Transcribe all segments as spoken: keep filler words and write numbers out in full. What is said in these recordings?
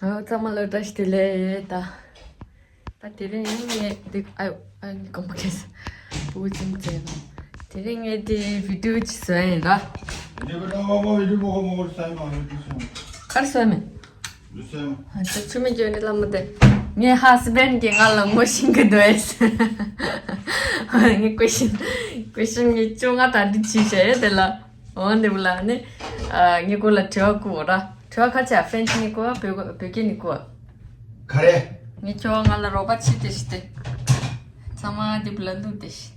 ཨོ་ཚང་མ་ལ་བཀྲ་ཤིས་བདེ་ལེགས། ད་ད་དེ་རིང་ངས་འདི་ཨ་ཨ་ནི་གོམ་པ་ཁེས་བུ་ཅིང་ཙེ་ན། དེ་རིང་ངས་འདི་བི་ཌིའོ་ཅིག་བཟོས་ཡིན་ར། འདི་ག་ནང་མ་མ་བི་ཌིའོ་མོ་གོ་མོ་གོ་སའི་མ་བི་ཌིའོ་སོང་། གར་བཟོས་མེད། འདི་སོང་། ཨ་ད་ཆུ་མི་འགྱོ་ནི་ལ་མ་དེ། ངའི་ཧ་སི་བེན་གྱིས་ང་ལ་ངོ་ཤེས་ཀྱི་འདུག་ཨེ། ངས་ཀུ་ཤིན་ཀུ་ཤིན་ངས་བཅོ་ལྔ་དང་འདི་བྱིས་བྱས་དེ་ལ། འོ་འདི་བུ་ལ་ནི། ཨ་ངས་ཁོ་ལ་དྲི་བ་བསྐུར་ར། དྲི་བ་ཁ་ཆེ་ཧྥ་རན་ཆི་ནས་བསྐུར་བ། བོད་བོད་སྐད་ནས་བསྐུར་བ། ག་རེ། ངས་ཁྱོད་ང་ལ་རོགས་པ་བྱེད་དེ་ཤི་སྟེ། ཚང་མ་འདི་བུ་ལ་བླུགས་དེ་ཤི།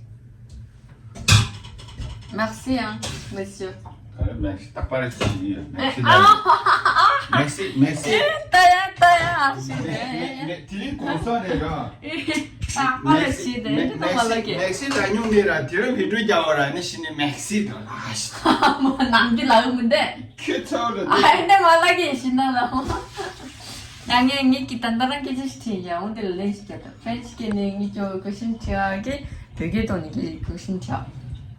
Merci, hein, monsieur. ག་རེ་merci། རྟག་པར་ཞུ་གི་ཡོད། merci ཨ། merci merci ད་ཡ་ད་ཡ་ཨ་ཤི་ནས། དེ་རིང་གོང་ས་རེད་ར། རྟག་པར་ཞུ་དེ་འདི་ད་མ་ལ་གི། merci ད་ཉུང་ནས་ར། དེ་རིང་བི་ཌིའོ་རྒྱག་བ་ར་ནི་ཤི་ནས་merci ད་ཨ་ཤི། མོ་ནང་གི་ལ་མི་འདས། ཁྱོད་ཚོ་ལ་ཨ་ཧེ་འདི་མ་ལ་གི་ཤི་ན་ལ། ཡང་ངས་ངེད་ཀྱི་ད་ལྟ་རང་སྐད་ཆ་ཞིག་དྲིས་ཡ། འོ་འདི་ལ་ལན་ཞིག་བརྒྱབ་དང་། ཧྥ་རན་ཆི་སྐད་ནས་ངེད་ཀྱི་ཀུ་ཤིན་དྲི་བ་གི་བོད་སྐད་ཐོག་ནས་ཀྱི་ཀུ་ཤིན་དྲི་བ།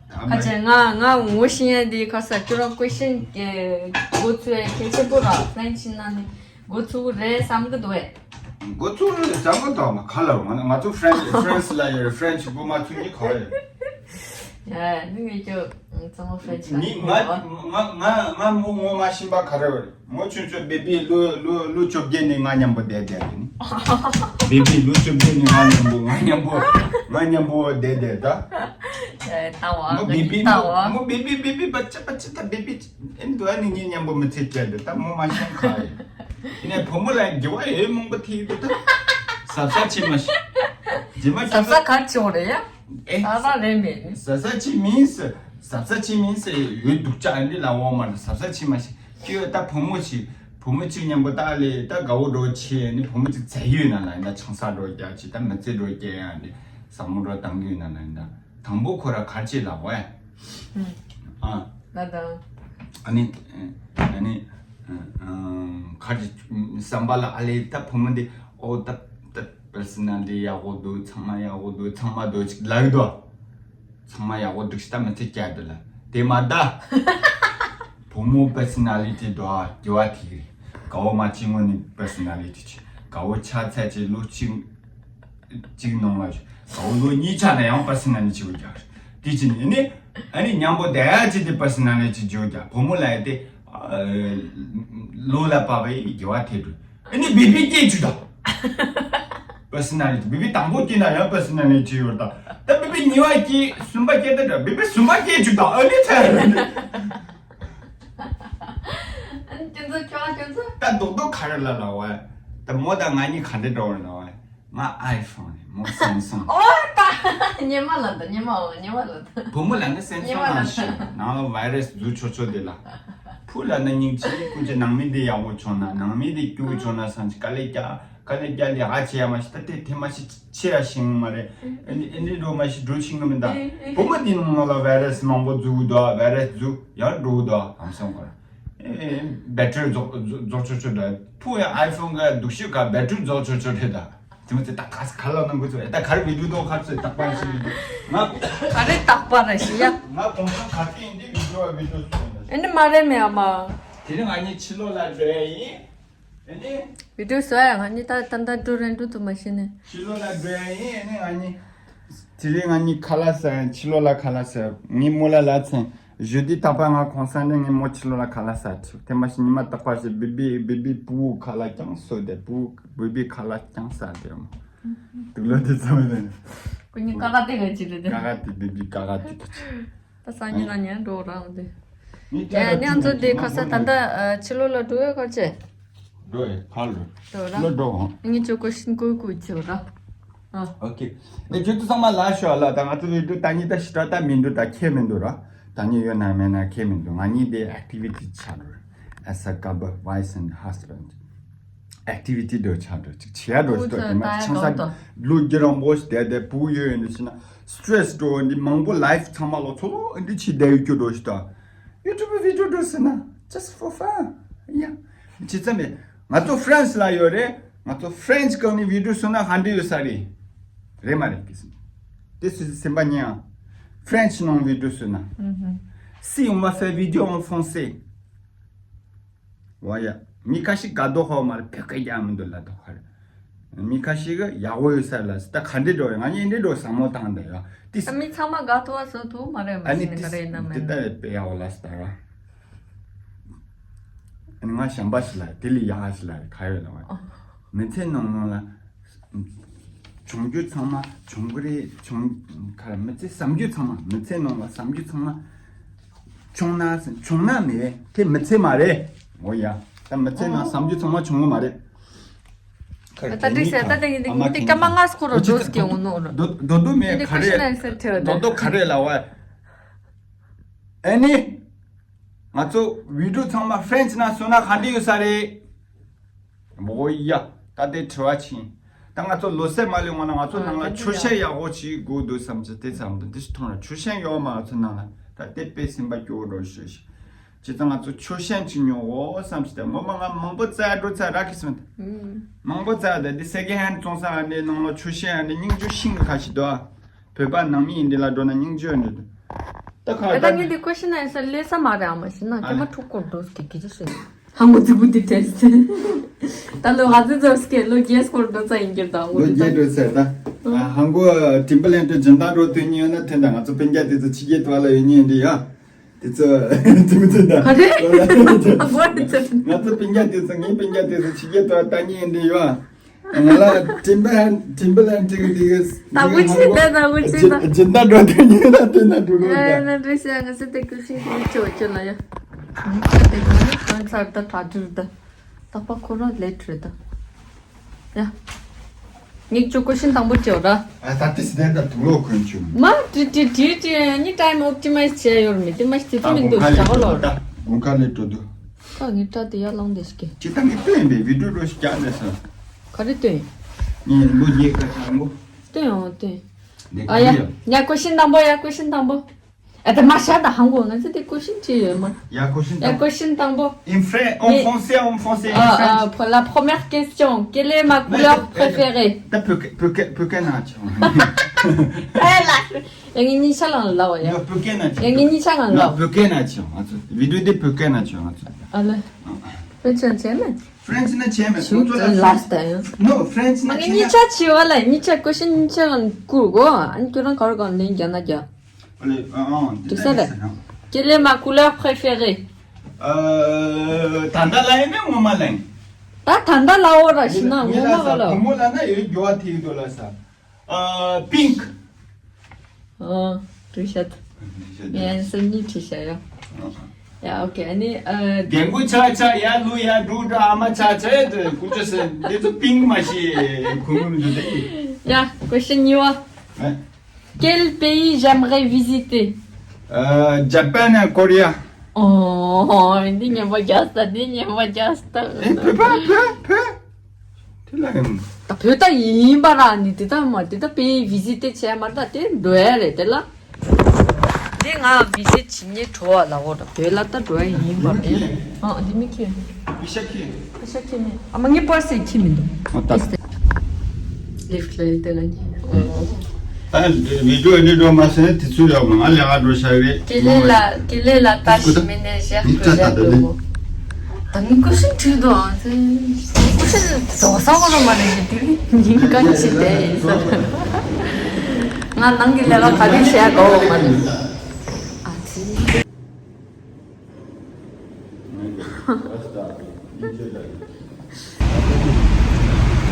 ཁ་ཆེ་ང་ང་ངོ་ཤེས་ཡ་འདི་ཁ་ས་ཁྱོད་རང་ཀུ་ཤིན་གི་འགོ་ཚུགས་ཡ་གལ་ཆེན་པོ་ར། ཧྥ་རན་ཆི་ནང་ནས་འགོ་ཚུགས་རེད་བསམ་གི་འདུག་ཨེ། འགོ་ཚུགས་རེད་བསམ་གི་འདུག་མ། ག་ལ་ང་ང་ཚོ་ཧྥ་རན་ཧྥ་རན་སི་ལ་ཡོད་རེད། ཧྥ་རན་སི་འགོ་མ་ཚུགས་ནི་ག་རེད། ཡ་ནི་ངེད་ཀྱི་ཚང་མ་ཧྥ་རན་སི་ནི་ང་ང་ང་ང་མོ་ངོ་མ་ཤེས་པ་ག་རེ་རེད། མོ་ཆུང་ཆུང་བེ་བི་ལོ་ལོ་ལོ་བཅོ་བརྒྱད་ནས་ང་མཉམ་པོ་བསྡད་བསྡད་ཡིན། བེ་བི་ལོ་བཅོ་བརྒྱད་ནས་ང་མཉམ་པོ་ང་མཉམ་པོ་ང་མཉམ་པོ་བསྡད་བསྡད་ད། ཨེ་ལྟ་བ་མོ་བེ་བི་ལྟ་བ་མོ་བེ་བི་བེ་བི་པ་ཅི་པ་ཅི་ད་བེ་བི་ཨེ་འདུག་ཨ་ནི་ངས་མཉམ་པོ་མི་ཚེ་བསྐྱལ་འདུག་ད་མོ་མ་ཤེས་ཁ་ཡིན། ཡིན་ནའི་བུ་མོ་ལ་དགེ་བ་ཡོད་མང་པོ་ཐེག་འདུག་ད་ཟབ་ས་ཆེ་མ་ཤེས། རྗེས་མ་ཟབ་ས་ག་ཆེ་བ་རེད་ཡ། ཨེ། ཨ་ར་རེད་མེད། ཟ་ས་ཅི་མིན་ཟེར། ཟ་ས་ཅི་མིན་ཟེར་ཡོད་འདུག་ཅག་འདི་ལ་འོ་མ་རེད། ཟ་ས་ཅི་མ་ཤེས་ཀྱི་ཡོད། ད་བུ་མོ་ཅིག་བུ་མོ་ཅིག་མཉམ་པོ་ད་ལས་ད་དགའ་བོ་འགྲོ་ཆེ་ནི་བུ་མོ་ཅིག་བཙལ་ཡོད་ན་ལ་ཡིན་ད་ཆང་ས་འགྲོ་རྒྱག་ཅིག་ད་མི་ཚེ་འགྲོ་རྒྱག་ཡ་འདི་ཟབ་མོ་འགྲོ་བཏང་གི་ཡོད་ན་ལ་ཡིན་ད་དང་པོ་ཁོ་ར་གར་ཅིག་ལ་འོ་ཡ། ཨ། ལ་དང་། ཨ་ནི། ཨ་ནི། གར་ཅིག་བསམ་པ་ལ་ཨ་ལས་ད་བུ་མོ་འདི་ཨོ་ད་ད། པར་སོ་ན་ལི་ཊི་ཡག་པོ་འདུག་ཚང་མ་ཡག་པོ་འདུག་ཚང་མ་འདུག་ཅིག་ལབ་འདུག་ཚང་མ་ཡག་པོ་འདུག་ཤི་ད་མི་ཚེ་བསྐྱལ་འདུག་ལ་དེ་མ་ད། བུ་མོ་པར་སོ་ན་ལི་ཊི་འདུག་ཨ་དགེ་བ་ཐེག་རེད། དགའ་བོ་མ་ཅི་ངོ་ནི་པར་སོ་ན་ལི་ཊི་ཆེ་དགའ་བོ་ཆ་ཚད་ཅིག་ལོ་གཅིག་གཅིག་ནང་ལ་ཞུ་དགའ་བོ་ལོ་གཉིས་ཆགས་ན་ཡང་པར་སོ་ན་ལི་ཊི་ཆེ་བོ་རྒྱག་རེད། དེ་ཅི་ནི་ནི་ཨ་ནི་མཉམ་པོ་བསྡད་ཡ་ཅི་དེ་པར་སོ་ན་ལི་ཊི་ཆེ་བོ་རྒྱག་བུ་མོ་ལ་ཡ་དེ་ལོ་ལ་བབ་པའི་དགེ་བ་ཐེག་འགྲོ། ཨ་ནི་བེ་བི་སྐྱེས་བཅུག་ད། པར་སོ་ན་ལི་ཊི། བེ་བི་དང་པོ་སྐྱེས་ན་ཡང་པར་སོ་ན་ལི་ཊི་ཡོད་ད། ད་བེ་བི་གཉིས་པ་སྐྱེས་གསུམ་པ་སྐྱེས་ད་འདྲ་བེ་བི་གསུམ་པ་སྐྱེས་བཅུག་ད་ཨ་ནི་ཚར་རེད། ཨ་ནི་ཁྱོད་ཚོ་ཁྱོད་ཁྱོད་ཚོ། ད་རྡོག་རྡོག་ག་རེ་ལ་ལ་བ། ད་མོ་དང་ང་གཉིས་ག་འདྲ་འདྲ་བོ་ལ་བ། ང་ཨའི་ཕོན་རེད། མོ་སེམ་སུང་། ཨོ་ད། སྙེ་མ་ལ་ད་སྙེ་མ་འོ་སྙེ་མ་ལ་ད། བུ་མོ་ལ་ནི་སེམ་སུང་ནང་ཞིག་ནང་ལ་བྷའི་རས་འཛུལ་ཆོག་ཆོག་དེ་ལ། ཕུ་ལ་ན་སྙིང་རྗེ་ཀུན་གྱི་ནང་མི་འདི་ཡག་པོ་བྱུང་ན་ནང་མི་འདི་སྐྱུག་བྱུང་ན་སང་ཅི་དཀའ་ལས་རྒྱག་དཀའ་ལས་རྒྱག་ལས་ཧ་ཆེ་ཡ་མ་ཤི་ད་དེ་དེ་མ་ཤི་ཆེ་ཡ་ཤིང་མ་རེད། ཨེ་འདི་ཨེ་འདི་འགྲོ་མ་ཤི་འགྲོ་ཤིང་གི་མི་འདའ། བུ་མོ་འདི་ནང་ལ་བྷའི་རས་མང་པོ་འཛུལ་འདུག་བྷའི་རས་འཛུལ་ཡར་འགྲོ་འདུག་ཧམ་སང་གོ་ར། ཨེ་བྷེ་ཊི་རི་རྫོགས་རྫོགས་རྫོགས་ཆོག་ཆོག་འདྲ། ཕུ་ཡང་ཨའི་ཕོན་ག་འདུག་ཤོས་ག་བྷེ་ཊི་རི་རྫོགས་ཆོག་ཆོག་རེད་ད། དེ་མོ་ཚེ་ད་ག་ས་ག་ལ་ནང་གོ་ཚོ་ད་ག་རེ་བི་ཌིའོ་དོ་ག་ཚོ་རྟག་པར་ཞིག་ང་ག་རེ་རྟག་པར་ར་ཞིག་ཡ། ང་གོང་ས་ག་ཚོད་ཡིན་དེ་བི་ཌིའོ་བི་ཌིའོ་སོང་ད། ཨེ་འདི་མ་རེད་མེད་ཨ་མ། དེ་རིང་ང་གཉིས་ཕྱི་ལོགས་ལ་འགྲོ་ཡ་ཡིན། ཨེ་ནི། བི་ཌིའོ་བཟོ་ཡ་ང་གཉིས་ད་ད་ད་འགྲོ་རན་འགྲོ་ཐུབ་མ་ཤེས་ནས། ཕྱི་ལོགས་ལ་འགྲོ་ཡ་ཡིན། ཨེ་ནི་ང་གཉིས། དེ་རིང་ང་གཉིས་ཁ་ལག་ཟ་ཡ་ཕྱི་ལོགས་ལ་ཁ་ལག་ཟ་ཡ་ངའི་མོ་ལ་ལབ་ཚེ། ཞུ་དི་རྟག་པར་ང་གོང་ས་ནས་ངའི་མོ་ཕྱི་ལོགས་ལ་ཁ་ལག་ཟ་ཐུབ་དེ་མ་ཤེས་ཉི་མ་རྟག་པར་ཞེ་བི་བི་བི་བི་ཕྲུ་གུ་ཁ་ལག་རྐྱང་གསོ་དེ་ཕྲུ་གུ་བི་བི་ཁ་ལག་རྐྱང་ཟ་དེ་མོ། དུག་ལོ་དེ་ཚང་མ་དེ། ཁོ་གཉིས་ཀ་ཁ་དེ་ག་ཅི་རེད་དེ། ཀ་ཁ་དེ་བི་བི་ཀ་ཁ་དེ་ག་ཅི། ད་སང་ཉིན་ལ་ཉན་འགྲོ་རང་དེ། ངས་ཀྱང་ཡ་ཉང་ཚོ་དེ་ཁ་ས་ད་ལྟ་ཕྱི་ལོགས་ལ་འགྲོ་ཡ་ག་ཅི། འགྲོ་ཡ་ཁ་ལོ། འགྲོ་ར། ལོ་འགྲོ་ཧང་། ངས་ཅོ་ཀོ་ཤིན་ཀོ་ཀུ་ཅོ་ར། ཨ། ཨོ་ཁེ། ཨེ་ཁྱོད་ཚོ་ཚང་མ་ལ་ཤོ་ལ་ད་ང་ཚོ་བི་ཌིའོ་ད་ཉིད་ད་ཤི་ཏྲ་ད་མི་འདུག་ད་ཁྱེད་མི་འདུག་ར། ད་ཉིད་ཡོད་ན་མེད་ན་ཁྱེད་མི་འདུག་ང་གཉིས་དེ་ཨེག་ཊི་བི་ཊི་ཆགས་འགྲོ། As a couple, wife and husband. ཨེག་ཊི་བི་ཊི་འགྲོ་ཆགས་འགྲོ་ཅིག་བྱེད་ཡ་འགྲོ་ཤི་ཏོ་དེ་མ་ཆང་ས་ལུ་རྒྱུ་རང་པོ་ཞིག་བསྡད་དེ་བུ་ཡོད་ཡོད་འདི་ཕྱི་ན་སི་ཊྲེ་སི་འགྲོ་འདི་མང་པོ་ལའིཕ་ཚང་མ་ལོ་ཚོ་ལོ་འདི་ཕྱི་བསྡད་ཡོད་རྒྱུ་འགྲོ་ཤི་ཏོ། ཡུ་ཊུབ་བི་ཌིའོ་འགྲོ་ཟེར་ན་just for fun. ཡ། ཅི་ཙམ་རེད། ང་ཚོ་ཧྥ་རན་སི་ལ་ཡོད་རེད། ང་ཚོ་ཧྥ་རན་སི་སྒང་ནས་བི་ཌིའོ་བཟོས་ན་ཧ་འདྲེ་ཡོད་ས་རེད། རེད་མ་རེད་ཀི་སི། དེ་སུ་སེམས་པ་ཉེ་ཨ། ཧྥ་རན་སི་ནང་བི་ཌིའོ་བཟོས་ན། Si on va faire vidéo en français. Voilà. མི་ཁ་ཤས་དགའ་དོ་ཧོ་མ་རེད། བོད་སྐད་རྒྱག་མི་འདུག་ལབ་དོ་ཧ་རེད། མི་ཁ་ཤས་གི་ཡག་པོ་ཡོད་ས་ལ་ད་ག་འདྲས་འགྲོ་ཡོད། ང་གཉིས་འདྲས་འགྲོ་བསམ་བློ་བཏང་བསྡད་ཡོད། ཏིས། ཨ། མི་ཚང་མ་དགའ་ཐུབ་པ་བཟོ་ཐུབ་མ་རེད། མ་ཨ་ནི་ཟིན་ནི་ག་རེ་ཡིན་ན་མིན་ན། དེ་ལྟ་རེད་དཔེ་ཡག་པོ་ལ་ས་ད་ར། ཨ་ནི་ང་གཞན་པ་ཞིག་ལ་དེ་ལས་ཡག་ཞིག་ལ་རེད། ག་ཡོད་ལ་བ། ཨ། མི་ཚེ་ནང་ནང་ལ། བྱུང་རྒྱུ་ཚང་མ་བྱུང་གི་རེད། བྱུང་། ག་རེ། མི་ཚེ་བསམ་རྒྱུ་ཚང་མ། མི་ཚེ་ནང་ལ་བསམ་རྒྱུ་ཚང་མ་བྱུང་ན། བྱུང་ན་མེད་དེ་མི་ཚེ་མ་རེད། འོ་ཡ། ད་མི་ཚེ་ནང་བསམ་རྒྱུ་ཚང་མ་བྱུང་གི་མ་རེད། ཨ། ད་འགྲིག་ས། ད་དེ་ངས་འདི་ཨ་མ་འདི་སྐར་མ་ལྔ་སྐོར་རོ་འགྲོ་སྐྱེ་འོང་ནོ་རོ། རྡོ་རྡོ་མེད། འདི་ག་རེ། ཁོ་ཤི་ན་ཟེར་ཐེ་བ་རྡོ་རྡོ་ག་རེ་ལ་བ། ཨེ་ནི། ང་ཚོ་བི་ཌིའོ་ཚང་མ་ཧྥྲེན་ཆི་ན་སོང་ན་ག་འདྲ་ཡོད་ས་རེད། འོ་ཡ། ད་དེ་དྲི་བ་ཕྱིན། ད་ང་ཚོ་ལོ་སེ་མ་ལོན་སྔོན་ན་ང་ཚོ་ཨ། ནང་ལ་ད་ཆུ་དེ་ཤེལ་ཡག་པོ་ཅིག་དགོས་འདུག་བསམ་ཚུལ་དེ་ཙམ་དུ་འདི་ཞིག་མཐོང་ར། ཆུ་ཤེལ་ཡོད་མ། ང་ཚོ་ནང་ལ་ད་དེ་དཔེ་སེམས་པ་སྐྱོ་བོ་འགྲོ་ཞུ་ཞིག་ཅི་ཙང་ང་ཚོ་ཆུ་ཤེལ་ཅིག་ཉོ་དགོས་བསམ་ཞིག་དེ་ངོ་མ་ང་མང་པོ་བཙལ་འགྲོ་ཚར་ར་གི་སོང་། ཨུམ། མང་པོ་བཙལ་ད་འདི་སེ་ཀེན་ཧན་ཌི་བཙོང་ས་ཨ་འདི་ནང་ལ་ཆུ་ཤེལ་ཨ་འདི་སྙིང་རྗེ་ཤིང་གི་ཁ་ཤི་དོ། བོད་པ་ནང་མི་ཡིན་འདི་ལ་འགྲོ་ན་སྙིང་རྗེ་འདི་དོ། ད་ཁ་ཨ། ད་ད་ངས་འདི་ཀོ་ཤི་ན་ཡིན་ས་ལས་ས་མ་རེད། ཨ་མ་ཤི་ན་ཨ་ཀེ་མ་ལེ། ཕྲུག་སྐོར་འགྲོ་སྐད་ཀི་ཅི་ཤེས། ཧང་གོ་ཙི་བུ་འདི་དྲན་སེ། ད་ལོ་ང་ཚོ་ཚོ་སྐད་ལོ་རྒྱས་སྐོར་འགྲོ་ཚ་ཡིན་གྱི་རེད། ད་ལོ་རྒྱས་འགྲོ་ཚར་ད། ཨ། ཧང་གོ་ཊིམ་བར་ལན་ཌི་སྦྱིན་བདག་འགྲོ་དུས་ཉིན་ཡོད་ན་དེ་འདྲ་ང་ཚོ་སྤུན་ཀྱག་དེ་ཚོ་ཕྱི་རྒྱལ་དུ་བ་ལ་ཡོད་ཉིན་འདི་ཡ། དེ་ཚོ་དེ་མི་ཚོ་ད། ག་རེ། ཧང་གོ་རེད་ཚོ། ང་ཚོ་སྤུན་ཀྱག་དེ་ཚོ་ངའི་སྤུན་ཀྱག་དེ་ཚོ་ཕྱི་རྒྱལ་དུ་བ་ལྟ་ཉིན་འདི་ཡོད། ང་ལ་ཊིམ་བར་ཊིམ་བར་ལན་ཌི་གི་དེ་གི་ད་གུ་ཅི་ད་ད་གུ་ཅི་ད། སྦྱིན་བདག་འགྲོ་དུས་ཉིན་ད་དེ་འདྲ་འགྲོ་གི་ཡོད་ད། ཨ། ན་འགྲོ་ཤི་ང་ཚོ་དེ་གུ་ཤི་ཁོ་ཆོ་ཆོ་ལ་ཡ། ངས་ཁྱོད་དེ་གོ་ནས་གང་ཚར་ད་གྲ་སྒྲིག་ད། རྟག་པར་ཁོ་རང་ལེ་ཊི་རེད་ད། ཡ། ངས་ཁྱོད་ཀོ་ཤིན་དང་པོ་དྲིས་ར། ཨ། ད་ཏིས་དེ་ད་དུང་ལོ་ཁོན་ཆུ། མ་དྲི་དྲི་དྲི་དྲི་ནི་ཊའིམ་ཨོབ་ཊི་མའི་ཛི་བྱས་ཡོད་མེད་དེ་མ་ཤི་དེ་ད་ཚོ་མི་དགུང་འདུག་ཁ་ལེ་ཞག་ལོར། ད་དགུང་ཁ་ལེ་ཊི་འགྲོ་འདུག་ད་ངས་ཏྲ་དེ་ཡར་ལངས་དེ་ཤི་གི། ཅི་ད་ངས་སྟོན་པའི་བི་ཌིའོ་འགྲོ་ཞིག་རྒྱག་ལས་སོང་། ག་རེ་སྟོན། ངས་ལོ་རྒྱས་ཀ་ཆག་མོ། སྟོན་འོང་སྟོན། ཨ་ཡ། ཡ་ཀོ་ཤིན་དང་པོ། ཡ་ཀོ་ཤིན་དང་པོ། ཨ་ད་མ་ཤ་ད་ཧང་གོ་ང་ཚོ་དེ་ཀོ་ཤིན་ཅི་ཡོད་མ། ཡ་ཀོ་ཤིན་ཡ་དང་པོ། ཀོ་ཤིན་དང་པོ། En fran- en français, en français, en French. Ah, ah, pour la première question, quelle est ma couleur préférée? ད་བོད་སྐད་བོད་སྐད་བོད་སྐད་ནང་ཆོག་ཨེ་ལ། ཡ་ངའི་གཉིས་ཆ་ལང་ལ་ལ་བ་ཡ། ཡ་བོད་སྐད་ནང་ཆོག་ཡ་ངའི་གཉིས་ཆ་ལང་ལ་ལ་བ། བོད་སྐད་ནང་ཆོག་ང་ཚོ་བི་ཌིའོ་དེ་བོད་སྐད་ནང་ཆོག་ང་ཚོ། ཨ་ལ། བོད་ཆོས་བྱས་མེད། French ནི་བྱས་མེད། ཁོ་ཚོ་ལ་last time. No, French ནི་ང་གཉིས་ཆ་བྱས་པ་ལ་གཉིས་ཆ་ཀོ་ཤིན་གཉིས་ཆ་ལ་བསྐུར་གོ་ཨ་ནི་ཁྱོད་རང་ག་རེ་གང་ལེན་རྒྱ་ན་རྒྱ། ཨ་ལེ། ཨ་ཨ། དེ་དུས་ས་ལ། Quelle est ma couleur préférée? ཨ། ད་ལྟ་ལ་ཡིན་ན་ངོ་མ་ལ་ཡིན། ད་ད་ལྟ་ལ་འོ་ར་ཞིག་ན་ངོ་མ་ག་ལ། ངོ་མ་ལ་ན་ཡོད་རྒྱུ་བ་ཐིག་དོ་ལ་ས། ཨ། Pink. ཨ། ཊི་ཤར་ཊི། ངས་སེམས་ཉིད་ཁྲིད་བྱ་ཡ། ཡ་ཨོ་ཁེ་ཨ་ནི་ཨ། རྒན་གོ་ཆ་ཆ་ཡ་ལུ་ཡ་འབྲུ་འབྲུ་ཨ་མ་ཆ་ཆ་ཡ་དེ་ཀུ་ཅོ་སེ་དེ་ཚོ་Pink མ་ཤེས་ཁུངས་ལུ་འདུག་དེ། ཡ་ཀོ་ཤིན་གཉིས་པ། Quel pays j'aimerais visiter? ཨ། Japan and Korea. ཨོ། འདི་ཉན་པ་རྒྱག་ས་འདི་ཉན་པ་རྒྱག་ས། ཨེ་བོད་པ་བོད་བོད། དེ་ལ་ཡང་། ད་བོད་ད་ཡིན་པ་ར་ནི་དེ་ད་མ་དེ་ད་པེ་བི་ཟི་ཊི་བྱས་མ་ད་དེ་འགྲོ་ཡ་རེད་དེ་ལ། དེ་ང་བི་ཟི་ཊི་བྱེད་ཉེ་བྲོ་བ་ལ་འོ་ད་བོད་ལ་ད་འགྲོ་ཡ་ཡིན་པ་རེད། ཨ་དེ་མི་ཁྱེད། པི་ཤ་ཁྱེད། པི་ཤ་ཁྱེད་མེད་ཨ་མ་ངའི་པར་སེ་ཁྱེད་མི་འདུག་ཨ་ད། ལིཕ་ལ་དེ་ལ་ཉེ། ད་བི་ཌིའོ་འདི་འགྲོ་མ་སེ་དེ་ཚུར་ཡོང་མ་ང་ལས་ཀ་འགྲོ་ཤ་རེད། Quelle est la, quelle est la tâche ménagère que j'ai à faire? ད་ནི་ཀུ་ཤུ་ཁྲིད་དོ་ཨང་ཟེར། ཀུ་ཤུ་རྫོགས་ས་གོ་ར་མ་རེད་དེ་རིང་ཉིན་གང་ཅི་བསྡད་ཡིན་ས། ང་ནང་གི་ལས་ཀ་ག་རེ་བྱས་གོ་མ་རེད། ཨ་ཙི།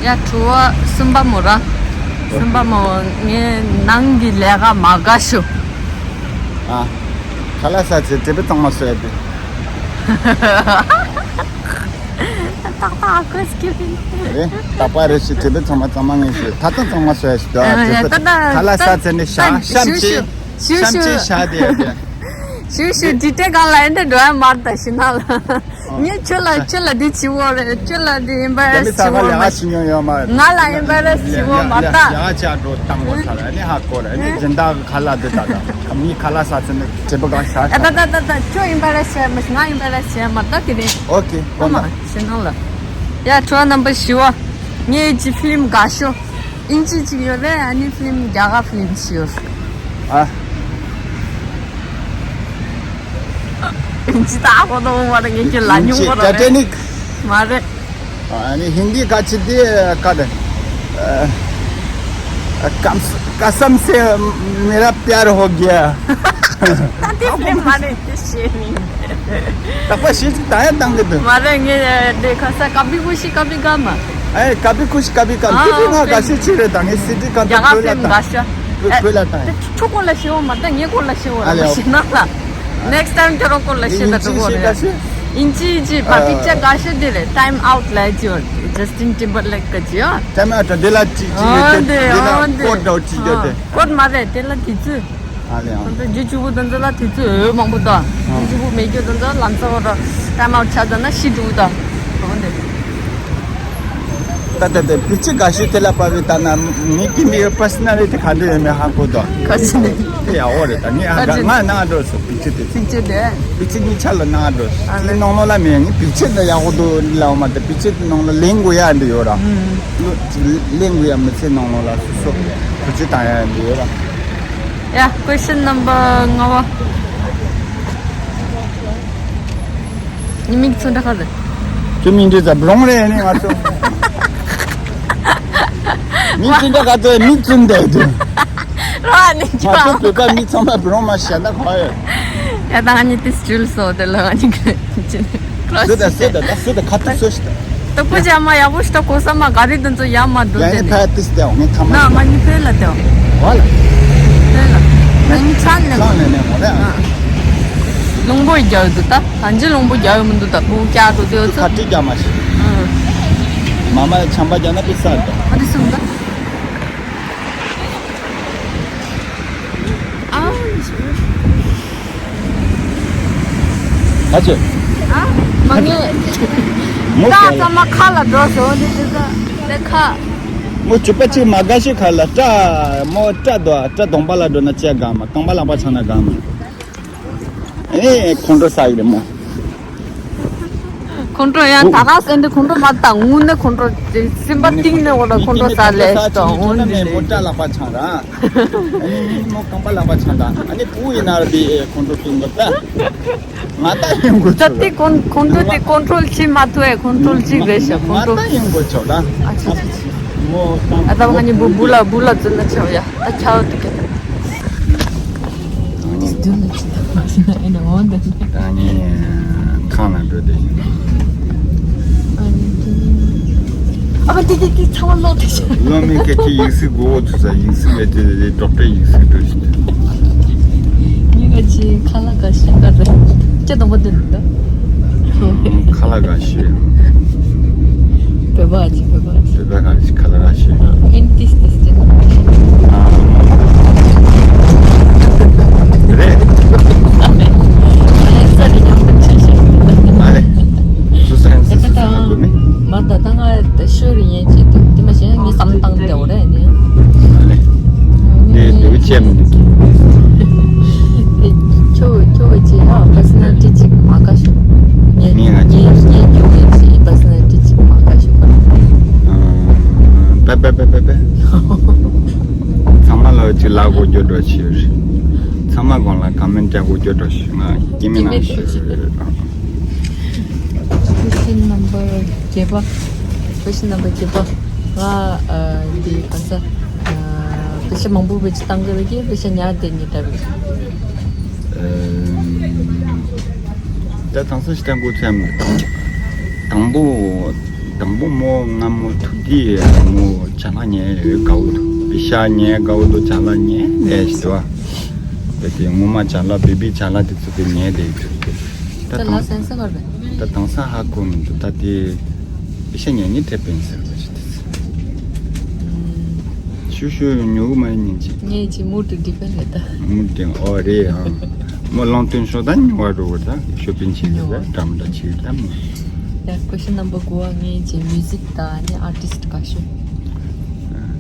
ཡ་དྲི་བ་གསུམ་པ་མོ་ར། གསུམ་པ་མོ་ངས་ནང་གི་ལས་ཀ་མ་དགའ་ཤོས། ཨ། ཁ་ལག་ཟ་ཚེ་དྲེལ་པ་གཙང་མ་བཟོ་ཡ་དེ། ཏག་ཏག་ཨ་ཁུ་སྐྱིད་པིན། རེད། ཏག་པ་རེད་ཤི་དྲེལ་པ་གཙང་མ་གཙང་མ་ངས་ཤི་ད་ལྟ་གཙང་མ་བཟོ་ཡ་ཤི་དོ། ཨ་དྲེལ་པ་ད་ལྟ་ཁ་ལག་ཟ་ཚེ་ནི་ཤ་ཤམ་ཅི་ཤམ་ཅི་ཤ་དེ་ཡ་དེ། ཞུ་ཞུ་དྲི་དྲི་གང་ལ་ཨེ་འདྲ་འགྲོ་ཡ་མར་ད་ཤི་ན་ལ། ངས་ཁྱོད་ལ་ཁྱོད་ལ་འདི་བྱི་བོ་རེད། ཁྱོད་ལ་འདི་ཨིམ་པ་རེ་སི་བྱི་བོ་མ། ང་ལ་ཨིམ་པ་རེ་སི་བྱི་བོ་མ་ད། ཡ་ཅག་འགྲོ་བཏང་བ་ཚར་ཨ་ནི་ཧ་གོ་ར་ཨ་ནི་སྦྱིན་བདག་གི་ཁ་ལག་འདི་ད་ད་མི་ཁ་ལག་ཟ་ཚེ་ནི་དྲི་པ་གང་ཤ་ཨ་ད་ད་ད་ད་ཁྱོད་ཨིམ་པ་རེ་སི་བྱས་མ་ང་ཨིམ་པ་རེ་སི་བྱས་མ་ད་དེ་རེད། ཨོ་ཁེ་ཨོ་མ་ཤི་ན་ལ། ཡ་ཁྱོད་རྣམ་པ་ཞུ་བ། ངས་ཅི་ཕི་ལིམ་དགའ་ཤོས། ཨིན་ཇི་ཅིག་ཡོད་རེད། ཨ་ནི་ཕི་ལིམ་རྒྱ་གར་ཕི་ལིམ་ཞིག་ཡོད། ཨ། ཨིན་ཇི་ད་ཧོ་དོ་མ་རེད། ངས་ཁྱོད་ལ་ཉུང་བ་རེད། ཊའི་ཊ་ནིག་མ་རེད། ཨ་ནི་ཧིན་དི་ག་ཅི་དེ་ག་རེད། ཨ། कम कसम से मेरा प्यार हो गया। ད་དེ་ལས་མ་རེད་དེ་ཤེས་མིན། ད་པ་ཤེས་ཅིག་ད་ཡ་བཏང་གི་འདུག་མ་རེད། ངས་དེ་ཁ་ས་कभी खुशी कभी गम། ཨེ། कभी खुशी कभी गम། ཨ། དེ་དེ་ང་ག་ཤེས་ཅི་རེད། ད་ངས་སི་ཌི་ག་རྒྱ་གར་བོད་ལ་ཕིལམ་དང་དགའ་ཤོས། བོད་ལ་དང་། དེ་ཁྱོད་སྐོར་ལ་ཤེས་འོ་མ། ད་ངའི་སྐོར་ལ་ཤེས་འོ་ར། ཨ་ལེ། མ་ཤེས་ན་ལ། Next time ཁྱོད་རང་སྐོར་ལ་ཤེས་ད་འགྲོ་གོ་རེད། ཨིན་ཇི་ཨིན་ཇི་བ་པིག་ཅར་དགའ་ཤོས་དེ་རེད། Time Out ལ་ཅི་བ། Justin Timberlake ག་ཅི་ཡ། Time Out དེ་ལ་ཅི་ཅི་ཡོད་དེ། དེ་ལ་ཀོད་འདྲ་ཅི་ཡོད་དེ། ཀོད་མ་རེད། དེ་ལ་དེ་ཚོ། ཨ་ལེ། ཨང་། ཁོང་ཚོ་རྒྱུ་ཆུ་བོ་དང་ཚོ་ལ་དུས་ཚོད་འོས་མང་པོ་དང་། རྒྱུ་ཆུ་བོ་མེད་རྒྱུ་དང་ཚོ་ལམ་ས་བར་Time Out ཆ་ཚང་ན་ཤི་འགྲོ་དང་། འོ་འདི། ད་ད་ད་དུས་ཚོད་དགའ་ཤོས་དེ་ལ་བབས་པའི་ད་ན་ངའི་ཀིན་པི་ཡོད་པར་སོ་ན་ལི་ཊི་ག་འདྲ་ཡོད་མེད་ཧ་གོ་དོ། ག་ཅི་ནས། དེ་ཡག་པོ་རེད། ད་ངས་ཨ་ག་ང་ནང་འགྲོ་སོང་། དུས་ཚོད་དེ། དུས་ཚོད་དེ། དུས་ཚོད་གཉིས་ཆ་ལ་ནང་འགྲོ་སོང་། ཨ་དེ་ནང་ལོགས་ལ་མེད། ངས་དུས་ཚོད་ད་ཡག་པོ་འདུག་ལབ་མ་ད་དུས་ཚོད་ནང་ལ་ལེན་དགོས་ཡ་འདི་ཡོད་ར། ལེན་དགོས་ཡ་མི་ཚེ་ནང་ལོགས་ལ་སོ་སོ་དུས་ཚོད་བཏང་ཡ་འདི་ཡོད་ར། Yeah, question number ལྔ་པ། ཉི་མིག་ཚོན་ཁྲ་ག་རེད། ཁྱོད་མིང་འདི་ཚ་བུ་རོང་རེད་ནི་ང་ཚོ། མིང་ཚོན་ཁྲ་ག་ཚོད་མིང་ཚོན་བསྡད་དུས། ར་ནི་ང་ཚོ་བོད་པ་མི་ཚང་མ་བུ་རོང་མ་བཤད་ན་ག་ཡོད། ཡ་ད་ང་གཉིས་དེ་སྤྱིར་སོ་དེ་ལ་ང་གཉིས་ཀྱི་ཁྲོ་སུ་ད་སུ་ད་ད་སུ་ད་ཁ་ཐུག་སོ་ཤི་ད། ད་པོ་ཅི་ཨ་མ་ཡག་པོ་ཤི་ད་གོ་ས་མ་ག་རེ་དེ་ཚོ་ཡག་མ་འདུག་ཡ་ནི་དེ་ནི། ཕ་ཏིས་ཏེ་ངས་ཁ་མ་ན་ང་གཉིས་བོད་ལ་དེ། ཝ་ལ། བོད་ལ། ང་གཉིས་ཆང་ནས། ཆང་ནས་ནས་ངོ་རེ་ཨ། ལུང་པོ་རྒྱག་འདུག་ད། གང་ཅི་ལུང་པོ་རྒྱག་ཡོད་མི་འདུག་ད་བུ་སྐྱག་འགྲོ་དེ་ཚོ། ཁ་ཏིས་རྒྱག་མ་ཤེས། ཨ། མ་མ་ཆམ་པ་རྒྱག་ན་པི་ས་ད། ཨ་དེ་སུ་འདུག་ཨ། ཨ་ཅེ། ཨ། མ་ངེས། མོ་ད་ཚང་མ་ཁ་ལ་འགྲོ་སོང་། འདི་འདི་ད་ཁ། མོ་ཅུ་པ་ཅིག་མ་དགའ་ཤོས་ཁ་ལ་སྐྲ། མོ་སྐྲ་དོ་སྐྲ་གདོང་པ་ལ་འགྲོ་ན་ཅི་དགའ་མ། རྐང་པ་ལག་པ་ཆག་ན་དགའ་མ། ཨེ་ཁོང་ཁྲོ་ཟ་གི་རེད་མོ། ཁོང་ཁྲོ་ཡང་ད་ག་སེ་འདི་ཁོང་ཁྲོ་མ་ད་དངུལ་ནས་ཁོང་ཁྲོ་སེམས་པ་གཏིང་ནས་འོ་ལ་ཁོང་ཁྲོ་ཟ་ལས་ད་འོ་ནི་མོ་སྐྲ་ལག་པ་ཆག་ར། ཨ་ནི་མོ་རྐང་པ་ལག་པ་ཆག་ད། ཨ་ནི་བུ་ཡིན་ན་ར་དེ་ཁོང་ཁྲོ་སྐྱིན་པ་ད། ང་ད་ཡོང་གི་ད་ཚོད་དེ་ཁོང་ཁོང་ཁྲོ་དེ་ཀོན་ཊོལ་བྱེད་མ་ཐུབ་ཨེ། ཁོང་ཁྲོལ་གཅིག་རེད་ཤག་ཁོང་ཁྲོལ། ང་ད་ཡོང་གི་ཚོད་ད། ཨ་ཆུ་ཆུ་ཆུ། མོ་ཨ་ད་ང་གཉིས་བུ་བུ་ལ་བུ་ལ་བཙུན་ན་ཆོག་ཡ། ད་ཁྱག་འདུག་གི། ཨ་ནི་མདུན་ལ་ཅི་ལ་མ་ཤི་ན་ཨེ་ན་འོང་ད་ནི། ད་ནི་ཁང་ལ་འགྲོ་བསྡད་ཡིན། ཨ་ནི་དེ་ཨ་བ་དེ་དེ་དེ་ཚང་མ་ལོག་བསྡད་ཤག་སློབ་མའི་སྐད་ཀྱི་ཡིག་གཟུགས་མགོ་བོ་ཐུག་ས་ཡིག་གཟུགས་མེད་དེ་དེ་ཌོག་ཊར་ཡིག་གཟུགས་འགྲོ་བཞིན་དུ། ངས་ང་ཅི་ཁ་ལག་འགའ་ཤས་འགའ་རེ་ཅི་དང་པོ་དེ་འདུག་ད། ཁ་ལག་འགའ་ཤས། བོད་པ་ཅི་བོད་པ་ཅི། བོད་པ་འགའ་ཤས་ཁ་ལག་འགའ་ཤས། ཨིན་ཏིས་ཏིས་ཅི། རེད། ཨ་ལེ། སུ་སན་སུ་སུ་སུ་ཧ་གོ་ནི། མ་ད་ད་ང་ད་ཤོར་ཡན་ཅི་འདུག་དེ་མ་གཞི་ངས་བསམ་བཏང་བསྡད་འོ་རེད་ནི། ཨ་ལེ། དེ་དེ་བྱས་མི་འདུག་ཁྱོད་ཁྱོད་ཀྱི་ཡ་པར་སོ་ནལ་ཊི་ཅིག་མ་དགའ་ཤོས། ངས་ངས་ང་ངས་ངས་ཁྱོད་ཀྱི་པར་སོ་ནལ་ཊི་ཅིག་མ་དགའ་ཤོས་པ། པེ་པེ་པེ་པེ་པེ། ཚང་མ་ལ་ཅིག་ལབ་དགོས་རྒྱུ་འགྲོ་ཆེ་རེད། ཚང་མ་གང་ལ་ཀ་མེན་ཊི་རྒྱག་དགོས་རྒྱུ་འགྲོ་ཤེ། ང་ཡིན་མིན་ན་ཤེ། Question number བརྒྱད་པ། Question number བརྒྱད་པ། ང་ཨ་འདི་ག་ས་ཨ་པེ་ཤ་མང་པོ་བེད་སྤྱོད་བཏང་གི་རེད་ཀྱི་པེ་ཤ་ཉར་བསྡད་ཉེ་འདྲ་རེད། ད་དང་ས་ཞིག་དང་གོ་ཚད་མི་དང་། དང་པོ་དང་པོ་མོ་ང་མོ་ཐུག་དེ་མོ་ཅ་ལག་ཉལ་ཡོད་དགའ་བོ་འདུག་པེ་ཤ་ཉལ་དགའ་བོ་འདུག་ཅ་ལག་ཉལ་ལས་ཞིག་འདུག་ཨ། ད་དེ་ངོ་མ་ཅ་ལག་བེ་བི་ཅ་ལག་དེ་ཚོ་དེ་ཉལ་བསྡད་ཡོད་འདུག་ད་ད་ལ་དང་སེམས་ས་གར་བས། ད་དང་ས་ཧ་གོ་མི་འདུག་ད་དེ་པེ་ཤ་ཉལ་ཉལ་ཐེབས་པིན་ཟེར་བ་ཞིག་དེ་ཚོ། ཤུ་ཤུ་ཉོ་གི་མ་ཡིན་ཅི། ངས་ཅི་མུ་ཏུ་འགྲིག་ག་རེད་ད། མུ་ཏུ་ཨོ་རེད་ཨ། མོ་ལོང་ཏུན་ཤོག་ད་ཉོ་བ་འགྲོ་བར་ད་ཤོ་པིན་བྱེད་ཉོ་གི་བ། ད་འགྲམ་ད་བྱེད་ད་མོ། ཡ་question number དགུ་བ་ངས་ཅི་མིའུ་ཟིག་ད་ནི་ཨར་ཊིསི་ཊི་ག་ཤོད།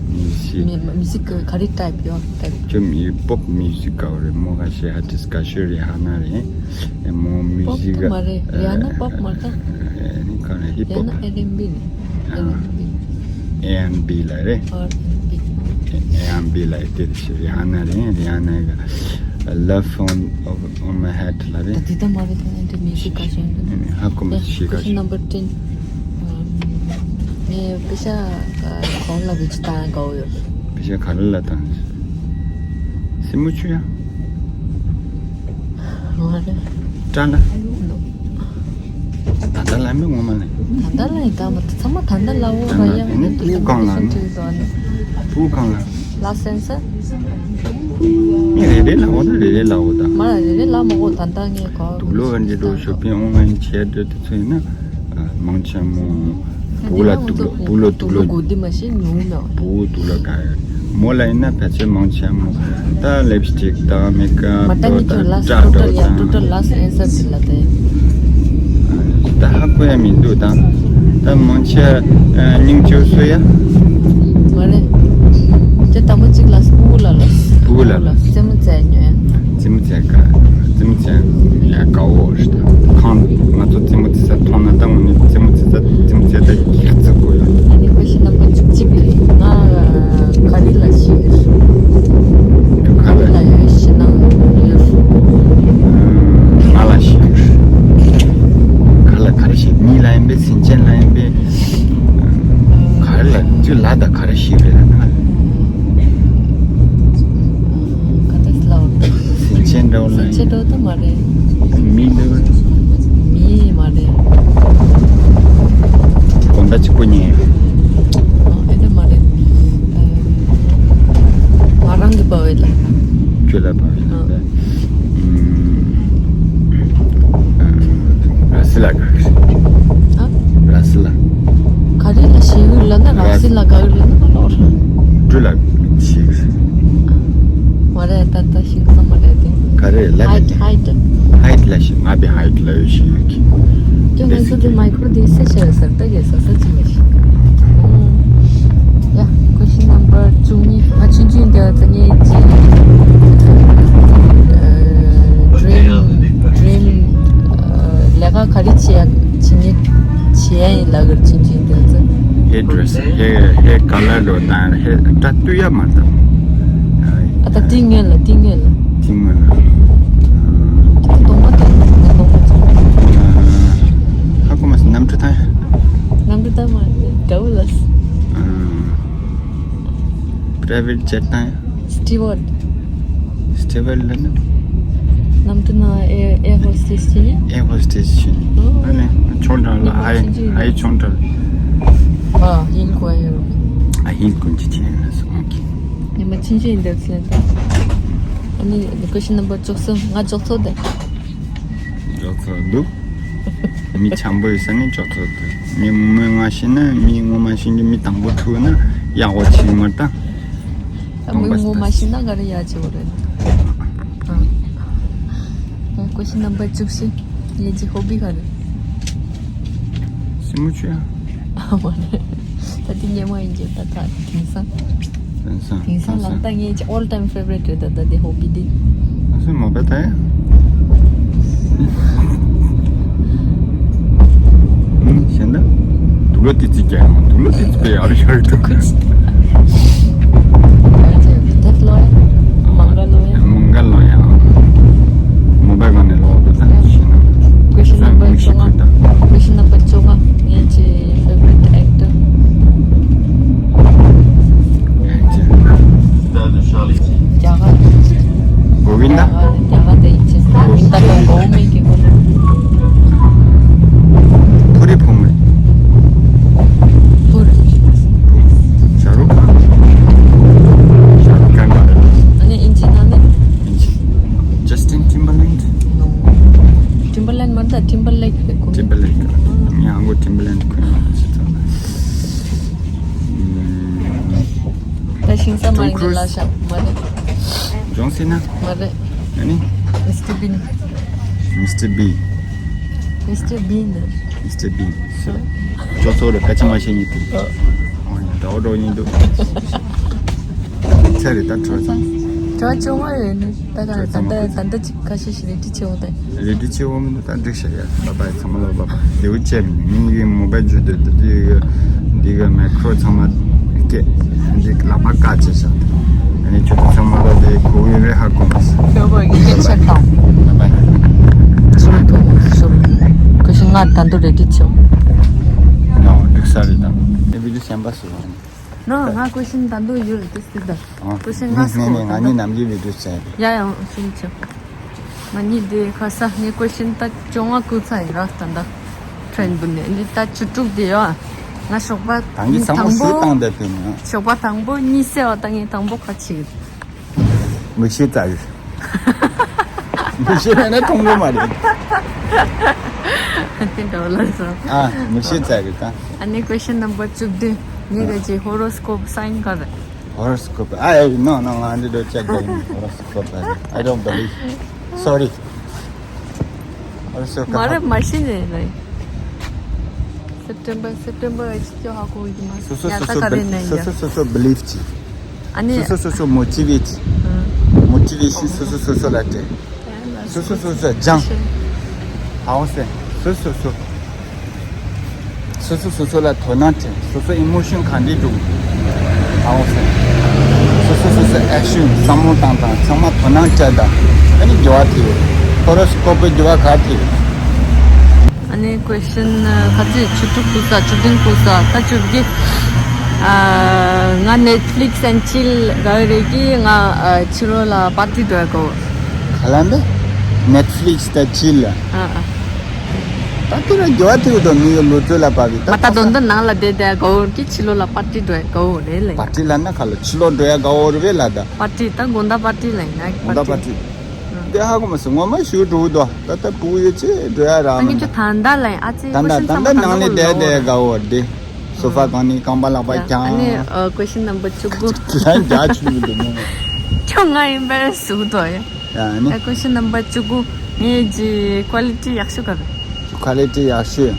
མིའུ་ཟིག་མི་མིའུ་ཟིག་གི་ག་རེ་ཊའིབ་ཡོད་ཊའིབ། ཁྱོད་མི་པོབ་མིའུ་ཟིག་ག་རེད་མོ་ག་ཤེ་ཨར་ཊིསི་ཊི་ག་ཤོད་རེད་ཧ་ན་རེད། མོ་མིའུ་པོབ་ཟིག་ད་མ་རེད་ཡ་ན་པོབ་མ་ད། ནི་ག་རེད་ཧིབ་པོབ། ཡ་ན་ཨར་ཨེན་བི་ནི། ཨར་ཨེན་བི། ཨེ་ཨེན་བི་ལ་རེད། ཨར་ཨེན་བི། ཨེ་ཨེན་བི་ལ་དེ་རེད་ཤི་རི་ཧ་ན་རེད། རི་ཧ་ན་གི་Love on on my head ལ་རེད། ད་དེ་ད་མ་རེད་ད་ཨེ་འདྲ་མིའུ་ཟིག་ག་ཤོད་འདུག་ཧ་གོ་མ་ཤི་ག་ཤོད། Question number ten. ངས་པེ་ཤ་ག་གོང་ལ་བེད་སྤྱོད་བཏང་དགའ་བོ་ཡོད། པེ་ཤ་ག་རེ་ལ་བཏང་། སེན་མོ་ཆུ་ཡ། མ་རེད། སྐྲ་ལ། ད་ལྟ་ལ་མི་ངོ་མ་ལ། ད་ལྟ་ལ་ཡིན་ད་མ་ཚང་མ་ད་ལྟ་ལ་འོ་ར་ཡ། ཨ་ནི་སྤུ་གུ་གང་ལ། སྤུ་གུ་གང་ལ། ལ་སེན་ས། ངས་རེ་རེ་ལ་འོ་ད་རེ་རེ་ལ་འོ་ད། མ་རེ་རེ་ལ་མ་འོ་ད་ད་ངས་གོ། དུག་ལོག་ཨ་འདི་འགྲོ་ཤོ་པིང་ཨོན་ལན་བྱས་འདྲ་དེ་ཚོ་ཡིན་ན། མང་ཆེ་མོ། བུ་ལ་དུག་ལོག་བུ་ལ་དུག་ལོག་དགོས་དེ་མ་ཤེས་ཉུང་མེད། བུ་དུག་ལོག་ག་ཡོད། མོ་ལ་ཡིན་ན་ཕལ་ཆེར་མང་ཆེ་མོ། ད་ལིབ་སི་ཊིག་དང་མེ་ཀ་ལ་ཏོ་དང་ལ་སི་སྐྲ་ཊོ་ཊལ་ཡ་ཊོ་ཊལ་ཊོ་ཊལ་ལ་སི་ཨེན་སར་དེ་ལ་དེ། ད་ཧ་གོ་ཡ་མི་འདུག་དང་། ད་མང་ཆེ་སྙིང་ཆུ་སོ་ཡ། མ་རེད། དེ་དང་པོ་གཅིག་ལ་སྤུ་གུ་ལ་ལ། སྤུ་གུ་ལ་ལ། རྩེད་མོ་རྩེ་ཉོས། རྩེད་མོ་རྩེ་ག་རྩེད་མོ་རྩེ་ཡ་དགའ་བོ་རེད། ཁང་ང་ཚོ་རྩེད་མོ་རྩེ་ས་མཐོང་ན་ད་ངོ་ནས་རྩེད་མོ་རྩེ་ས་རྩེད་མོ་རྩེ་ད་ཡག་རྩེ་དགོས་ཡ། ཨ་ནི་ཀོ་ཤན་ནམ་བར་བཅུ་གཅིག་རེད། ང་ག་རེ་ལ་ཞིག་ཡོད། ག་རེ་ལ་ཡོད་ཞེ་ན་ཡོད། ང་ལ་ཞིག་ཡོད། ག་ལ་ག་རེ་ཞིག་མི་ལ་ཡིན་པས་སེམས་ཅན་ལ་ཡིན་པས། ག་རེ་ལ་ཅི་ལ་ད་ག་རེ་ཞིག་རེད་ལ་ན། ག་ད་སླ་བོ། སེམས་ཅན་འདྲ་བོ་ལ་སེམས་ཅན་འདྲ་བོ་ད་མ་རེད། མི་འདྲ་བོ། མི་མ་རེད། དགོང་དག་གཅིག་པོ་ཉལ། ཨ་ཨེ་འདྲ་མ་རེད། ཨ་ང་རང་གི་བ་བའི་ལ། ཁྱོད་ལ་བ་བའི་ལ། ཨ། ར་སི་ལ་ག་གི། ཨ། ར་སི་ལ། ག་རེ་ལ་ཞེ་གི་ལ་ན་ར་སི་ལ་ག་གི་ལ་ན་ལོར། འབྲུ་ལ་ཞེ་གི། མ་རེད་ད་ད་ཤིང་ས་མ་རེད་དེ། ག་རེ་ལ་ཧའིཊ་ཧའིཊ། ཧའིཊ་ལ་ཞེ་ང་བི་ཧའིཊ་ལ་ཡོད་ཞེ་གི། ཀྱང་ང་ཚོ་དེ་མའི་ཀྲོ་དེ་སེ་ཆེ་ཟེར་ད་གེ་ས་ས་ཅི་མ་ཞིག་ཡ། ཀོ་ཤན་ནམ་བར་བཅུ་གཉིས། ང་ཆུང་ཆུང་འདི་ཚོ་ངའི་ཅི། ཨ། ཌྲིམ། ཌྲིམ། ཨ། ལས་ཀ་ག་རེ་བྱེད་ཡ་བྱེད་ངེས་བྱེད་ཡ་ཡིན་ལབ་གི་ཆུང་ཆུང་འདི་ཚོ། ཧེར་ཌི་རེ་སི། ཧེར། ཧེར་ཀ་ལར་འགྲོ་དང་ཧེར་སྐྲ་བཏུ་ཡ་མ་དང་། ཨ་ད་ཏིང་ངེ་ལ་ཏིང་ངེ་ལ། ཏིང་ངེ་ལ། སྟོང་པ་དང་སྟོང་པ་ཚོ། ཧ་གོ་མ་སོང་། གནམ་གྲུ་ཐང་། གནམ་གྲུ་ཐང་མ་རེད། དགྲ་བོ་ལ། པྲའི་ཝེཊ་ཇེཊ་དང་། སི་ཊི་ཝར་ཌི། སི་ཊི་ཝར་ཌི་ལ་ནི། གནམ་གྲུ་ནང་ཨེ་ཨེར་ཧོ་སི་ཊེ་སི་བྱེད་ནི། ཨེར་ཧོ་སི་ཊེ་སི་བྱེད་ནི། ཨོ། ཨ་ནི་ཆོ་འདྲ་ལ་ཨའི་ཨའི་ཆོ་འདྲ་ལ། ཨ་ཧིན་ཀོ་ཨེ་རོ། ཨ་ཧིན་ཀོ་ཅི་ཆེན་ལ་སོང་གི། ཉི་མ་ཆུང་ཆུང་ཡིན་འདུག་ཟེར་ད། ཨ་ནི་ཀོ་ཤན་ནམ་བར་བཅུ་གསུམ། ང་འཇོག་ཚོད་དེ། འཇོག་ཚོད་འདུག་མི་འཆམ་པོ་ཡོད་ས་ནས་འཇོག་ཚོད་འདུག་མི་མི་ང་ཤེས་ན་མི་ངོ་མ་ཤེས་ཀྱི་མི་དང་པོ་ཐུག་ན་ཡག་པོ་ཆེ་མ་ད། ཨ་མི་ངོ་མ་ཤེས་ན་ག་རེ་ཡག་ཆེ་བོ་རེད། ཨ། ཀོ་ཤན་ནམ་བར་བཅུ་བཞི། ངའི་ཅི་ཧོ་བི་ག་རེ། སེན་མོ་ཆུ་ཡ། ཨ་མ་རེད། ད་དེ་སྙན་མོ་ཡིན་གྱི་ད་ད་དེང་སང་། དེང་སང་དེང་སང་ལ་ད་ངའི་ཅི་ཨོལ་ཊའིམ་ཕེ་ཝ་རེཊ་རེད་ད་ད་དེ་ཧོ་བི་དེ། ཨ་སེ་མོ་བེ་ད་ཡ། ཨུམ་གཞན་ད། དུག་ལོག་ཏི་ཙི་རྒྱག་ཡང་དུག་ལོག་ཏི་ཙི་པེ་ཡར་ཡར་དུག་ད་ལོ་ཡ། མང་ག་ལོ་ཡ། མང་ག་ལོ་ཡ། མོ་བེ་ག་ནས་ལོ་བེ་ད་ཤེས་ན། Question number བཅོ་ལྔ། Question number བཅོ་ལྔ། ངའི་ཅི་favorite actor། རྒྱ་གར་རྒྱ་གར། གོ་བིན་ད། རྒྱ་གར་དེ་ཡིན་ཅི་གོ་བིན་ད་ལ་གོ་མེད་ཀྱི་གོ། ཕུ་རི་ཕུ་མེ། ཕུ་རི། ཕུ། ཤ་རུག་ཁཱན། ཤ་རུག་ཁཱན་པ། ཨ་ནི་ཨིན་ཇི་ན་ནི། ཨིན་ཇི། Justin Timberlake། No། ཊིམ་བར་ལེན་མ་རེད་ད། ཊིམ་བར་ལེག་རེད་གོ། ཊིམ་བར་ལེག། ངས་ཧང་གོ་ཊིམ་བར་ལེག་ཁོ་ཡང་ཅི་ཚོད། ད་ཤིང་ས་མ་ཡིན་ལ་ཤ་མ་རེད། ཇོན་སི་ན། མ་རེད། ཨ་ནི། མི་སི་ཊར་བིན། མི་སི་ཊར་བིན། མི་སི་ཊར་བིན། མི་སི་ཊར་བིན། ཇོན་སི་རེད་ཁ་ཆེ་མ་ཤེས་ཉིད་དུ། ཨོ་ཡ་འདྲ་བོ་འགྲོ་ཉིད་དུ། ཚེ་རེད་ད་གྲོ་ཚང་། གྲོ་ཆུང་མ་ཡོད་ནི་ད་ག་ད་ད་ད་ད་ཅིག་ཁ་ཤས་ཤིག་རེད་ཅི་ཆེ་བོ་ད། རེ་ཌི་ཆེ་བོ་མི་འདུག་ད་འགྲིག་ཤག་ཡ། བྷའི་བྷའི་ཚང་མ་ལ་བྷའི་བྷའི། ལེའུ་བཅད་མི་འདུག་ངའི་མོ་བྷའི་ཇུས་འདུག་འདི་གི་འདི་གི་མའི་ཁྲོ་ཚང་མ་སྐད་འདི་ལག་པ་བཀག་བྱས་ཤག་ཨ་ནི་ཁྱོད་ཚོ་ཚང་མ་ལ་དེ་གོ་བའི་རེ་ཧ་གོ་མ་སོང་། བྷའི་བྷའི་གི་སྐད་ཆ་དང་། བྷའི་བྷའི། ཤུ་རུ་ཐོག་ཤུ་རུ། ཁ་ཤས་ང་ད་དུང་རེ་ཌི་ཆེ་བོ། ཡང་འགྲིག་ས་རེད་ད། ཤན་པ་སུ་རང་ནི། ནོ། ང་ཀོ་ཤིན་ད་དུང་ཡོད་དེ་སི་ད། ཨ། ཀོ་ཤིན་ནི་ལ་སི་ནི་ནི་ང་གཉིས་ནམ་རྒྱུན་བི་ཌིའོ་བྱས། ཡ་ཡ། ཤིན་ཆོ། ང་གཉིས་དེ་ཁ་ས་ངའི་ཀོ་ཤིན་ད་བཅོ་ལྔ་ཁུ་ཚ་ཡིན་ར་ད་ད། ཁྲེན་བུ་ནས་ནི་ད་བཅུ་དྲུག་དེ་ཡོད། ང་ཞོགས་པ་དང་གི་ཚང་མ་དང་པོ་སུ་བཏང་བསྡད་དེ་ནི། ཞོགས་པ་དང་པོ་གཉིད་སད་པ་དང་ངས་དང་པོ་ཁ་ཕྱེ་གི། མིག་ཤེལ་བཙལ་གི། མིག་ཤེལ་མེད་ན་མཐོང་གི་མ་རེད། དེ་འདྲ་བ་ལ་སོ། ཨ། མིག་ཤེལ་བཙལ་གི་ད། ཨ་ནི་ཀོ་ཤིན་ནམ་བར་བཅུ་བདུན། ངེད་ཀྱི་ཧོ་རོ་སི་ཀོབ་སའིན་ག་རེད། Horoscope. I, no, no, I don't check the horoscope. I don't believe. Sorry. Horoscope. མ་རེད། མ་ཤེས་ནས་ལ། སེབ་ཊེམ་པར། སེབ་ཊེམ་པར་ཨེ་ཅི་ཅོ་ཧ་གོ་གི་མ། སོ་སོ་ཡ་སོ་ད་སོ་ག་རེ་ནས་ཡ། སོ་སོ་སོ་སོ་བི་ལིབ་ཅི། ཨ་ནི། སོ་སོ་སོ་སོ་མོ་ཊི་ཝེ་ཊི། ཨ། མོ་ཊི་ཝེ་ཤིན་སོ་སོ་སོ་སོ་ལ་སྤྲད། སོ་སོ་སོ་སོ་སྦྱང་། ཨའོ་སེ། སོ་སོ་སོ། སོ་སོ་སོ་སོ་ལ་དོ་སྣང་སྤྲད། སོ་སོ་ཨི་མོ་ཤན་ག་འདྲས་འདུག་ཨའོ་སེ། སོ་སོ་སོ་སོ་ཨེག་ཤན་བསམ་བློ་བཏང་དང་ཚང་མ་དོ་སྣང་སྤྲད་དང་། ཨ་ནི་འགྱུར་བ་ཐེབས། ཧོ་རོ་སི་ཀོབ་པའི་འགྱུར་བ་ག་ཐེབས། ཨ་ནི་ཀོ་ཤིན་ཁ་ཚིག་བཅུ་དྲུག་ཁུ་ས། བཅུ་བདུན་ཁུ་ས། ད་བཅུ་བརྒྱད། ཨ། ང་ནེཊ་ཕི་ལིག་སི་ཨེན་ཌི་ཅིལ་ག་རེ་གི་ང་ཨ་ཕྱི་ལོགས་ལ་པར་ཊི་འགྲོ་ཡ་གོ། ག་ལ་འདི། ནེཊ་ཕི་ལིག་སི་དང་ཅིལ་ལ། ཨ་ཨ། ད་དེ་ལ་འགྱུར་བ་ཐེབས་འགྲོ་མི་ཡོད་ལོ་ཚོད་ལ་བབ་པའི་ད་མ་ད་དོན་དུ་ནང་ལ་བསྡད་བསྡད་གོ་གི་ཕྱི་ལོགས་ལ་པར་ཊི་འགྲོ་ཡ་གོ་རེད་ལེ། པར་ཊི་ལ་ན་ག་ལ་ཕྱི་ལོགས་འགྲོ་ཡ་གོ་རེད་ལ་ད། པར་ཊི་ད་དགོང་དག་པར་ཊི་ལ་ཡིན་ན་དགོང་དག་པར་ཊི། འདི་ཧ་གོ་མ་སོང་། ངོ་མ་ཞུ་འགྲོ་གི་འདུག་ད་ལྟ་སྤུ་གུ་ཡོད་ཅེས་འགྲོ་ཡ་ར་ད་མི་ངས་ཁྱོད་ད་ལྟ་ལ་ཡིན་ཨ་ཙི། ད་ལྟ་ད་ལྟ་ནང་ལ་བསྡད་བསྡད་ག་འོ་དེ། སོ་ཕ་གང་ནས་རྐང་པ་ལག་པ་ཡ་ཨ་ནི་བརྐྱང་། ཨ་ཀོ་ཤིན་ནམ་བར་བཅུ་དགུ། ལན་རྒྱག་ཆུ་མི་འདུག་མོ། ཁྱོད་ང་ཨེམ་པེ་རེ་སི་བཟོ་གི་འདུག་ཡ། ཡ་ཨ་ནི། ཨ་ཀོ་ཤིན་ནམ་བར་བཅུ་དགུ། ངའི་ཀི་ཀོ་ལི་ཊི་ཡག་ཤོས་ག་རེ། ཀོ་ལི་ཊི་ཡག་ཤོས།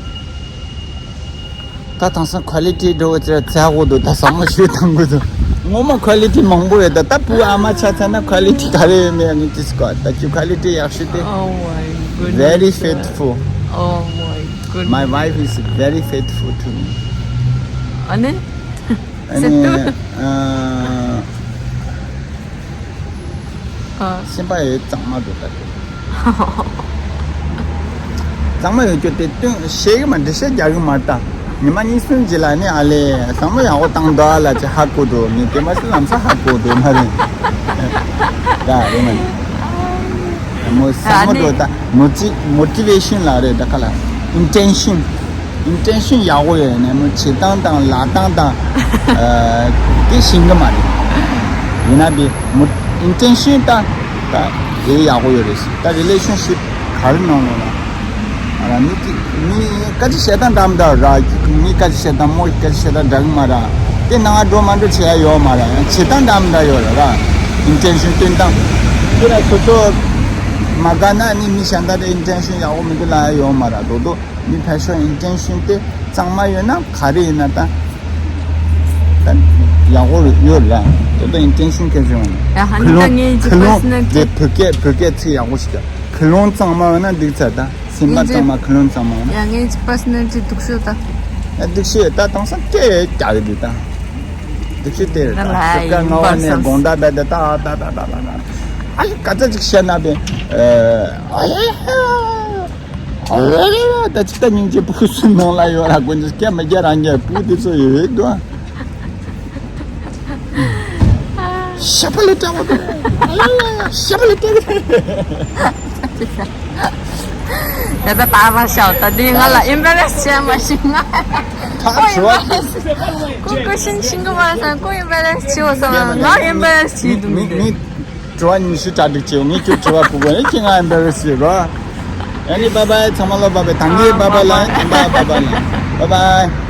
ད་དེང་སང་ཁོ་ལི་ཊི་འགྲོ་ཚེ་ཚེ་ཧ་གོ་འདུག་ད་ཟབ་མོ་ཞུས་དང་གོ་འདུག་ངོ་མ་ཁོ་ལི་ཊི་མང་པོ་ཡོད། ད་ད་བུ་ཨ་མ་ཆ་ཚ་ན་ཁོ་ལི་ཊི་ག་རེ་ཡོད་མེད་ངས་ཅི་སྐོར་ད་ཀྱི་ཁོ་ལི་ཊི་ཡག་ཤོས་དེ། Oh my goodness. Very faithful. Oh my goodness. My wife is very faithful to me. ཨ་ནི། ཨ་ནི། ཨ། ཨ། སེམས་པ་ཡོད་གཙང་མ་འདུག་ད། གཙང་མ་ཡོད་རྒྱུ་དེ་སྟོན་ཤེས་གི་མ་འདྲི་ཤེས་རྒྱག་གི་མ་ད། ཉི་མ་གཉིས་གསུམ་རྗེས་ལ་ནི་ཨ་ལེ་བསམ་བློ་ཡག་པོ་བཏང་འདུག་ཨ་ལ་ཅི་ཧ་གོ་འགྲོ་ངས་དེ་མ་སི་ལམ་སང་ཧ་གོ་འགྲོ་མ་རེད། ད་རེད་མ་རེད། མོ་བསམ་བློ་འགྲོ་ད་མོ་ཊི་མོ་ཊི་ཝེ་ཤན་ལ་རེད་ད་ག་ལ་ཨིན་ཊེན་ཤན། ཨིན་ཊེན་ཤན་ཡག་པོ་ཡོད་ནས་མོ་བྱེད་སྟངས་དང་ལབ་སྟངས་དང་། ཨ། དེ་ཤེས་གི་མ་རེད། ཡིན་ན་དེ་མོ་ཨིན་ཊེན་ཤན་ད་ད་དེ་ཡག་པོ་ཡོད་རེད་ཟེར། ད་རི་ལེ་ཤན་ཤིབ་ག་རེ་ནང་ལོགས་ལ་ཨ་ར་མི་གི་མི་སྐད་ཆ་བཤད་སྟངས་འདྲ་མི་འདྲ་ར། མི་སྐད་ཆ་བཤད་སྟངས་མོ་སྐད་ཆ་བཤད་སྟངས་འདྲ་གི་མ་ར། དེ་ནང་འགྲོ་མ་འགྲོ་བྱེད་ཡ་ཡོད་མ་ར། བྱེད་སྟངས་འདྲ་མི་འདྲ་ཡོད་ར་ར། ཨིན་ཊེན་ཤན་སྟོན་སྟངས་དེ་ལ་སོ་སོ་མ་དགའ་ན་ནི་མི་གཞན་དག་དེ་ཨིན་ཊེན་ཤན་ཡག་པོ་མི་འདུག་ལབ་ཡ་ཡོད་མ་ར། དོ་དོ། མི་ཕལ་ཆེར་ཨིན་ཊེན་ཤན་དེ་གཙང་མ་ཡོད་ན་ག་རེ་ཡིན་ན་ད་ད་ཡག་པོ་ཡོད་ལ། དེ་ད་ཨིན་ཊེན་ཤན་སྐད་ཆ་ཡོང་། ཡ་ཧ་ནི་ད་ངའི་ཀི་ལོང་པར་སོ་ནལ་ཊི། དེ་བོད་སྐད་བོད་སྐད་ཚིག་ཡག་པོ་ཞིག་ཀི་ལོང་གཙང་མ་ཡོད་ན་འགྲིག་ཚར་ད། སེམས་པ་ངའི་གཙང་མ་ཀི་ལོང་གཙང་མ་ཡོད་ན། ཡ་ངའི་པར་སོ་ནལ་ཊི་སྡུག་ཤོས་ད། ཡ་སྡུག་ཤོས་ད་དེང་སང་སྐད་རྒྱག་གི་འདུག་ད། སྡུག་ཤོས་དེ་རེད་ད། ད་ལ་ཞོགས་ཀ་ཡིན་སྔ་པར་བ་ནས་སོ་དགོང་དག་བསྡད་དེ་ད་ད་ད་ད་ད་ད། ཨ་ཡི་ག་ཚ་ཅིག་བཤད་ན་བས། ཨ་ཡ་ཡ། ད་ཅི་ད་སྙིང་རྗེ་བུ་སུ་ནང་ལ་ཡོད་ལ་དགོན་ཅིག་སྐད་མི་རྒྱག་རང་རྒྱག་བུ་དེ་ཚོ་ཡོད་དོ། ཤ་པ་ལས་དྲག་པོ་དེ། ཤ་པ་ལས་དྲག་པོ་དེ། ཡ་ད་ད་མ་ཤའོ་ད་དེ་ང་ལ་ཨིམ་པེ་རེ་སི་བྱས་མ་ཤེས་ང་། ད་ཁོ་ཨིམ་པེ་རེ་སི་ཁོ་ཀོ་ཤིན་ཤིང་གི་མ་སང་ཁོ་ཨིམ་པེ་རེ་སི་བྱེད་འོ་སང་ང་ཨིམ་པེ་རེ་སི་བྱེད་འདུག་མི་དེ། དྲི་བ་ཉི་ཤུ་གྲ་སྒྲིག་བྱེད། ངས་ཁྱོད་དྲི་བ་ཕུལ་དགོས་ནས་ཁྱེད་ང་ཨེམ་བེ་རེ་སི་བྱེད་རོགས། ཨ་ནི་བྷའི་བྷའི། ཚང་མ་ལོ་བྷའི་བྷའི། ཐང་གི་བྷའི་བྷའི་ལ། ཐང་གི་བྷའི་བྷའི་ལ། བྷའི་བྷའི།